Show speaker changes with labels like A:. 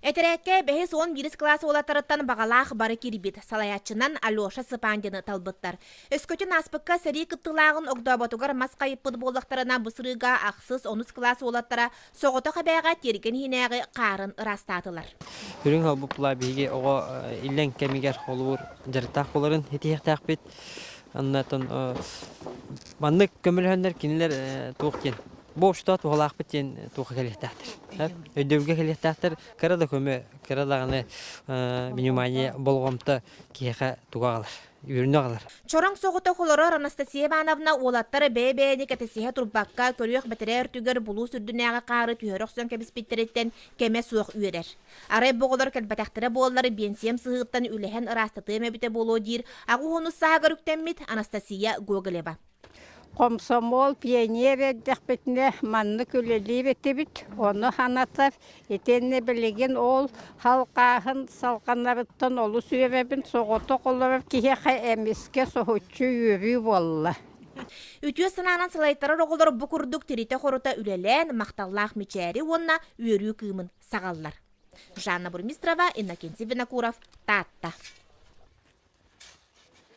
A: Этэрээккэ бэһис уон биирис кылаас уолаттарыттан баҕалаах бары киирбит, салайааччынан Алеша Сыпандины талбыттар. Өскөтүн ааспыкка сэрии кыттыылааҕын огдооботугар мас хайыппыт буоллахтарына, бу сырыыга ахсыс, онус кылаас уолаттара соҕотох эбээҕэ тиэргэн иһинээҕи хаарын ыраастаатылар.
B: Үрүҥ холбуппула биһиги оҕо иллэҥ кэмигэр холобур дьарыктаах буоларын итиһиэхтээхпит. Оннотон маннык көмөлөһөннөр кинилэр туох диэн бу общество туһалаахпыт диэн туохха кэлиэхтээхтэр. Өйдөбүлгэ кэлиэхтээхтэр. Кыра да көмө, кыра даҕаны внимание, болҕомто киһиэхэ туга аҕалар, үөрүүнү аҕалар.
A: Чороҥ соҕотох олорор Анастасия Ивановна уолаттар бэйэ-бэйэни кэтэсиһэ турбакка, көрүөх бэтэрээ өртүгэр булуус үрдүнээҕи хаары түһэрэ охсон кэбиспиттэриттэн кэмэ суох үөрэр. Арай бу оҕолор кэлбэтэхтэрэ буоллар, биэнсийэм сыһыыттан үлэһэн ыраастатыам эбитэ буолуо диир аҕыс уонус сааһыгар үктэммит Анастасия Гоголева.
C: Комсомол, пионер эрдэхпитинэ маннык үлэлиир этибит, ону санатар. Итиэннэ билигин ол халҕааһын салҕанарыттан олус үөрэбин, соҕотох олорор киһиэхэ эмискэ соһуччу үөрүү буолла.
A: Үтүө санаанан салайтарар оҕолор бу курдук тиритэ-хорута үлэлээн, махталлаах мичээри уонна үөрүү кыымын саҕаллар. Жанна Бурмистрова, Иннокентий Винокуров, Таатта.